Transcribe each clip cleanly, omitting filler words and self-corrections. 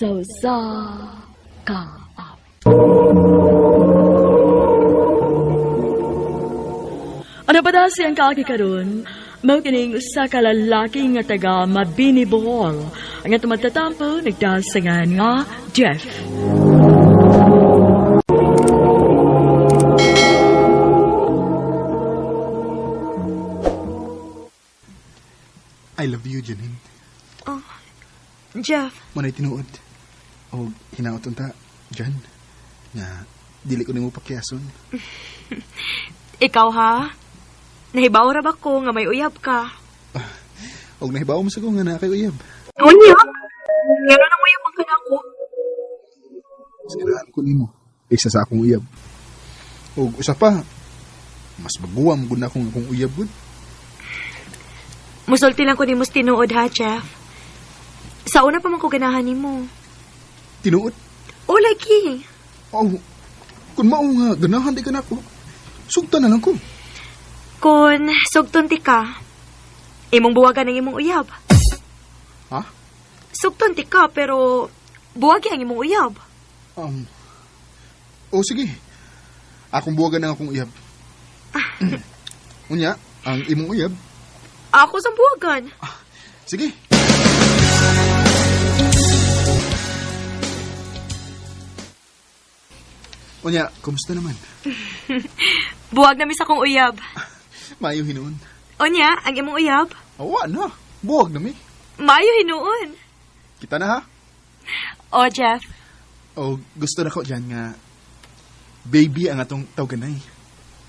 Sa usa ka awit. Ano pa da siyang kaagi karon? Mao kining usa ka lalaki nga taga Mabini, Bohol. Ang atong magtatampo nagdasangan nga Jeff. I love you, Janine. Oh, Jeff. Manay tinuod. O hinaot unta, Jan. Nga, dili ko nimo pakiason. Ikaw ha? Nahibaw ra ba ko nga may uyab ka? Og nahibaw mo sa ko nga naa kay uyab. Unya? Ngano nang uyab ang kanako? Siraan ko nimo. Isa sa akong uyab. Og usa pa, mas maguwam gud na akong akong uyab gud. Musulti lang ko nimo sa tinuod ha, Jeff. Sa una pa man ko ganahan nimo. Tinuod? O lagi. Oh, kung mao nga ganahan di ka nako, sugtan na lang ko. Kung sugton ti ka, imong buwagan ang imong uyab. Ha? Sugton ti ka, pero buwagi ang imong uyab. Oh, sige. Akong buwagan ang akong uyab. Unya, ang imong uyab. Ako sa buwagan. Sige. Unya, kumusta naman? Buwag na mi sa akong uyab. Maayo hinuon. Unya, ang imong uyab? Awa na. Buwag na mi. Maayo hinuon. Kita na ha? O, Jeff. O, gusto na ko dyan nga baby ang atong tawganay.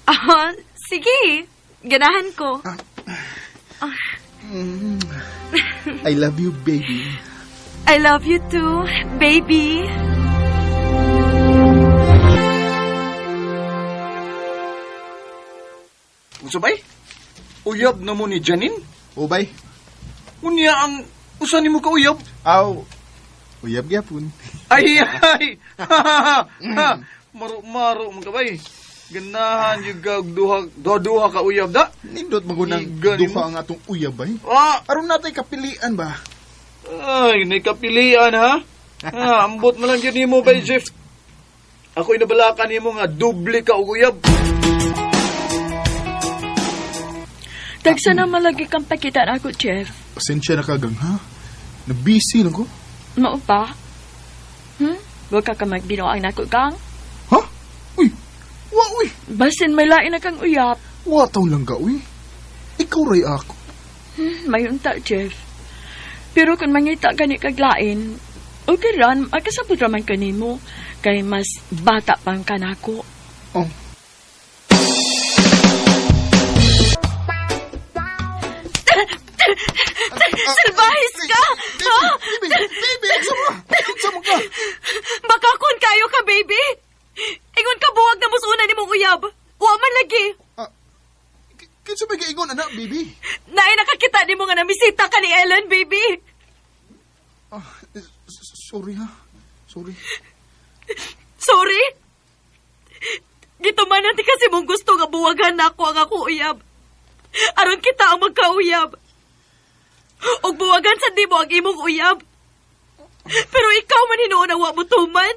Ah, sige. Ganahan ko. I love you, baby. I love you too, baby. Unsa bay? Uyab na mo ni Janine? O, bay. Unya ang usa nimo ka uyab? Aw, uyab gyapon. Ay, ay! Maro-maro man ka bay. Ganahan yung kag duha ka uyab da. Nindot magunang Gani duha ang atong uyab bay. Ah! Aron natay kapilian ba? Ay, nay kapilian ha? Ah, ambot man lang yun nimo bay, Jeff. Ako inabalakan nimo nga doble ka og uyab. Tagsa na malagi kang pakita na ako, Jeff. Pasensya na kagang ha. Na-busy lang ko. Mao pa? Huwag ka magbinuang nako, gang. Ha? Uy! Wa, uy! Basin may lain na kang uyap. Wa taon lang ka, uy. Ikaw ray ako. Mayunta, Jeff. Pero kung mangita gani kag lain, okay ran, makasabot raman kanimo. Kay mas bata pang kanako. Oh. Salbahis ka! Baby, baby, baby, unsa mo? Unsa mo ka? Baka kun kayo ka, baby. Ingon ka buwag na musuna ni mong uyab. Wa man lagi. Kinsa may gaingon, anak, baby? Naay nakakita ni mo nga namisita ka ni Ellen, baby. Sorry ha. Sorry. Sorry? Gitumanan ti kasi mong gusto nga buwagan na ako ang ako uyab. Aron kita ang magkauyab. Og buwagan sa di mo ang imong uyab. Pero ikaw man hinuon ang wa mo tuman.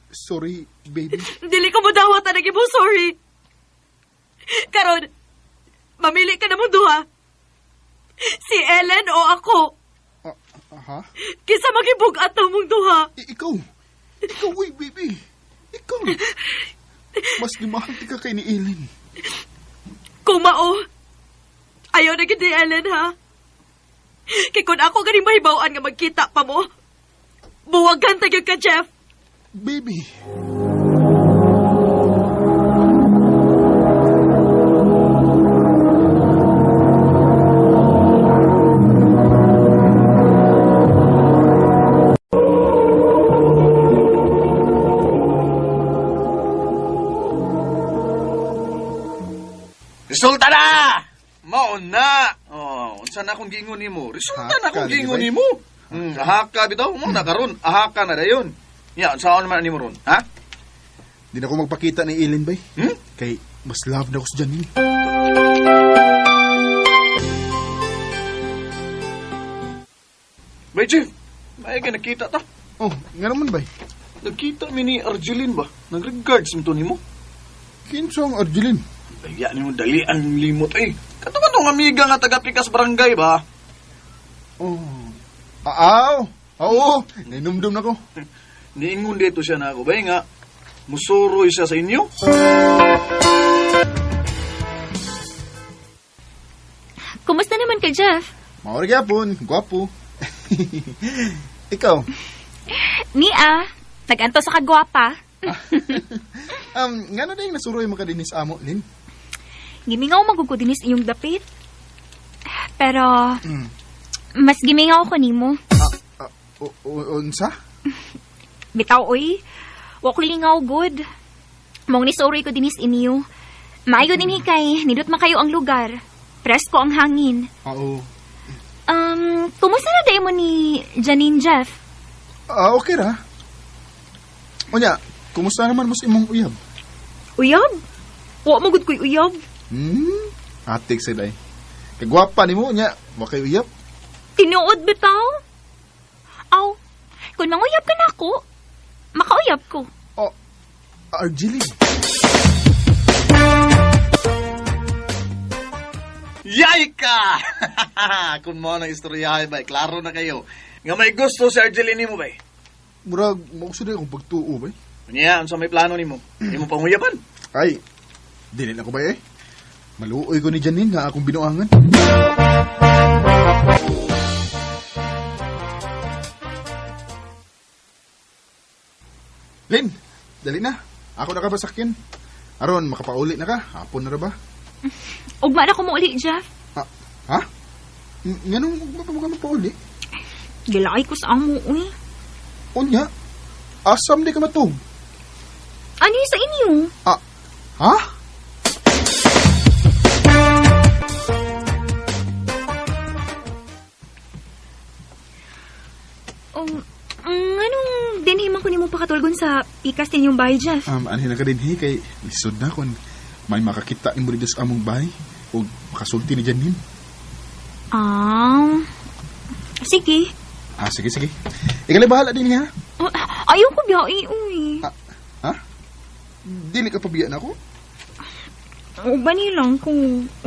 Sorry, baby. Dili ko modawat ang imong sorry. Karon, mamili ka na mo duha. Si Ellen o ako. Aha? Kisa magibug-at na mong duha. Ikaw. Ikaw, uy, baby. Ikaw. Mas gimahal ti ka kay ni Ellen. Kung mao, ayaw na gid ni Ellen, ha? Kay kung ako ganing mahibaw-an nga magkita pa mo, buwagan ta gyud ka, Jeff. Baby. Resulta na! Mao na! Oh, unsa na akong giingon nimo? Resulta na akong Haka, giingon di ba? nimo. Ahaka bitaw mo na karon, ahaka na dayon. Ya, unsaon man nimo ron, ha? Di na ako magpakita ni Ellen bay. Hmm? Kay mas love na ko sa Janine. Bay, Chief, may ka nakita ta. Oh, nga naman bay. Nagkita mi ni Arjeline ba? Nag-regards mo to nimo? Kinsa ang Arjeline? Daya nimo dalian limot ay. Kato man tong amiga nga taga Pikas Barangay ba? Oh. Aaw. Oo, nainumdum na ko. Niingon dito siya na ako bay nga musuroy siya sa inyo. Kumusta naman ka, Jeff? Maori gyapon, gwapo. Ikaw? Nia, nag-anto sa kagwapa. Ngano dayong nasuroy mo ka dinis amo, Lin? Gimingaw magugod dinis iyong dapit. Pero, mas gimingaw ko nimo. Unsa? Bitaw, oy. Wa ko lingaw, good. Mong nisuroy ko dinis inyo. Maayo din hikay, nindot makayo ang lugar. Presko ang hangin. Oo. Kumusta na day mo ni Janine, Jeff? Okay ra. Unya, kumusta naman mo sa imong uyab? Uyab? Wa mo gud ko'y uyab. Atik sa day. Kagwapa nimo unya, wa kay uyab. Tinuod bitaw? Aw, kung manguyab ka na ako, makauyab ko. Oh, Arjeline. Yay ka! Kung mo nang istoryahe bay, klaro na kayo. Nga may gusto si Arjeline nimo bay. Murag, mausod akong pagtuo bay. Unya, unsa may plano nimo? Imo panguyaban? Ay, dili na ko bay eh. Maluoy ko ni Janine nga akong binuangan. Lin, dali na. Ako na ka ba sakyan? Aron, makapauli na ka. Hapon na ra ba? Ugma na ko mauli, Jeff. Ha? Nganong ugma pa mo ka mapauli? Gilay ko sa amo, uy. Unya, asam di ka matug. Ano yung sa inyo? Ha? Anong dinhiman ko nimo pakatulgon sa pikas ninyong bahay, Jeff? Anhin na ka din, hey, kay lisod na kung may makakita ni mo dito sa among bahay o makasulti ni Janine. Sige. Sige, sige. Ikaw bahala din niya. Ayaw ko biyae, uy. Ha? Dili ka pabiya na ako? Ubani lang ko.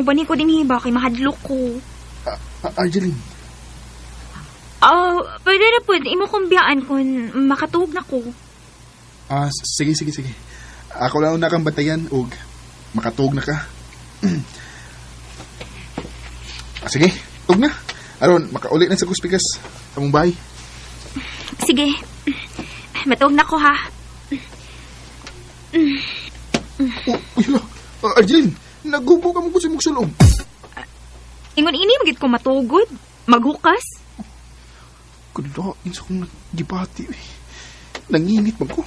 Ubani ko din hiba kay mahadlok ko. Arjeline. Pwede na po. Imo kong biyaan kung makatuog na ko. Sige, sige, sige. Ako lang una kang batayan og makatuog na ka. Sige, tug na. Aron, makauli na sa kuspikas sa mong bahay. Sige. Matuog na ko, ha? Uy, hala. Arjeline, nagubo ka mo ko sa imong sulong. Ingon ini, magit ko matugod. Maghukas. Kulain sa kong nagibati. Nanginit man ko.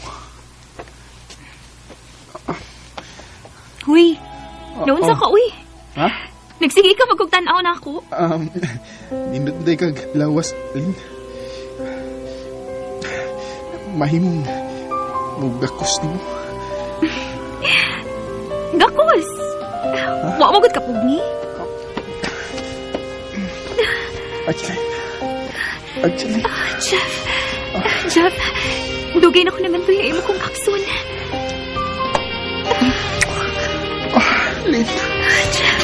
Huy, naunsa ka, uy. Ha? Nagsige ka magkugtanaw na ako. Nindot day kag lawas, Lin. Mahimong mugakos nimo. Gakos? Wa mo gud kapugni? Arjeline. Arjeline. Jeff. Jeff, dugay na ko naman to yung imo kong kaksun. Lin. Jeff.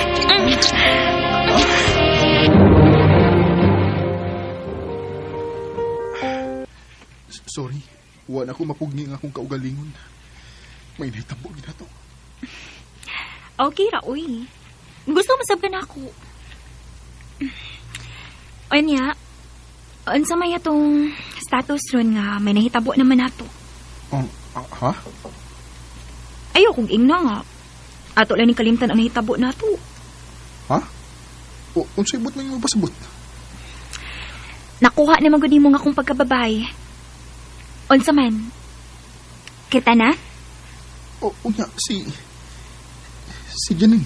Sorry. Wa na ko mapugni ang akong kaugalingon. May nahitabo gid ato. Okay ra, uy. Gusto masab ka na ako. Anya, unsa may atong status ron nga may nahitabo naman nato. Ha? Ayaw kong ingna nga. Ato lang ni kalimtan ang nahitabo nato. Ha? Unsay but man yung pasabot? Nakuha naman gud nimo nga akong pagkababay. Unsa man? Kita na? Unya, si Janine.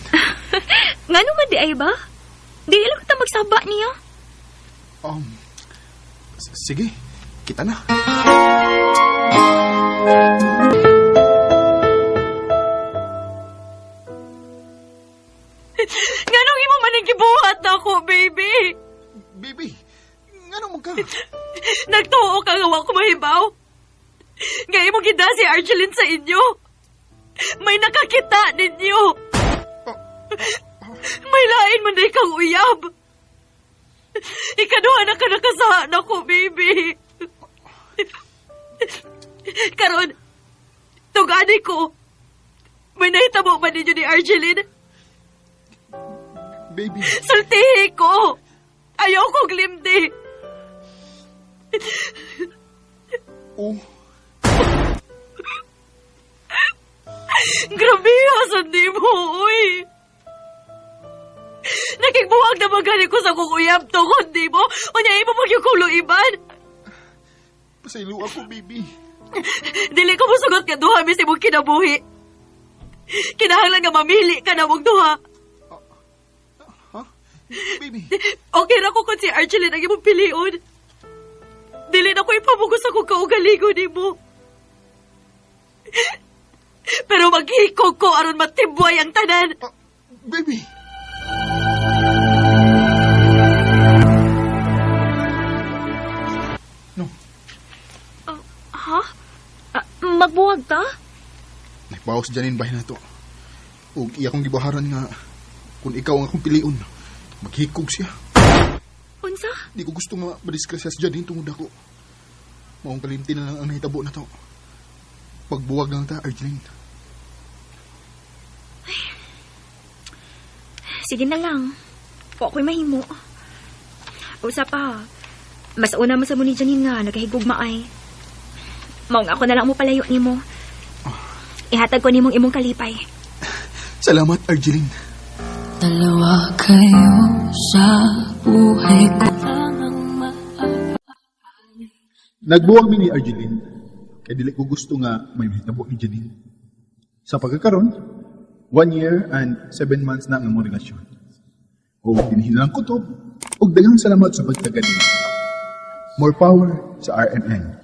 Ngano man di ay ba? Di lang kita magsaba niya. Sige, kita na. Nganong imo man ang gibuhat nako, baby? Baby, nganong man ka? Nagtuo ka nga wa ko mahibaw. Nga imong gida si Argeline sa inyo. May nakakita ninyo. May lain man day kang uyab. Ikaduha na ka nakasahan ako, baby. Karon, tugani ko. May nahitabo ba ninyo ni Argeline? Baby, Sultihi ko. Ayaw kong limdi. oh. Grabe, hasan di mo, uy. Nakigbuwag na magani ko sa kong uyab tungod di mo. Unya, imo magyukulo iban. Pasaylo ako, baby. Dili ko musugot nga duha mis imong kinabuhi. Kinahanglan nga mamili ka na mong duha. Ha? Baby, Okay ra ko kung si Archeline ang imong pilion. Dili na ko ipamugos akong kaugalingon nimo. Pero maghikog ko aron matibway ang tanan. ah, baby. No, Ha? Ah, magbuwag ta? nagbawas si Janine bahin na to. Ug iya kong gibaharan nga kung ikaw ang akong pilion, maghikog siya. Unsa? Di ko gusto nga madisgrasya si Janine tungod ako. Maong kalimti na lang ang nahitabo na to. Pagbuwag lang ta, Arjeline. Sige na lang. Wa ko'y mahimo. Usa pa. Mas una mo sa mo ni Janine nga, nagahigugma ay. Mao nga ako na lang mo palayo nimo. Ihatag ko nimong imong kalipay. Salamat, Arjeline. Dalawa kayo sa buhay ko. Nagbuwag mi ni Arjeline. Kay dili ko gusto nga may mahitabo ni Janine. Sa pagkakaron, 1 year and 7 months na ang among relasyon. O dinhi na lang ko to. Ug daghang salamat sa pagtagad. More power sa RMN.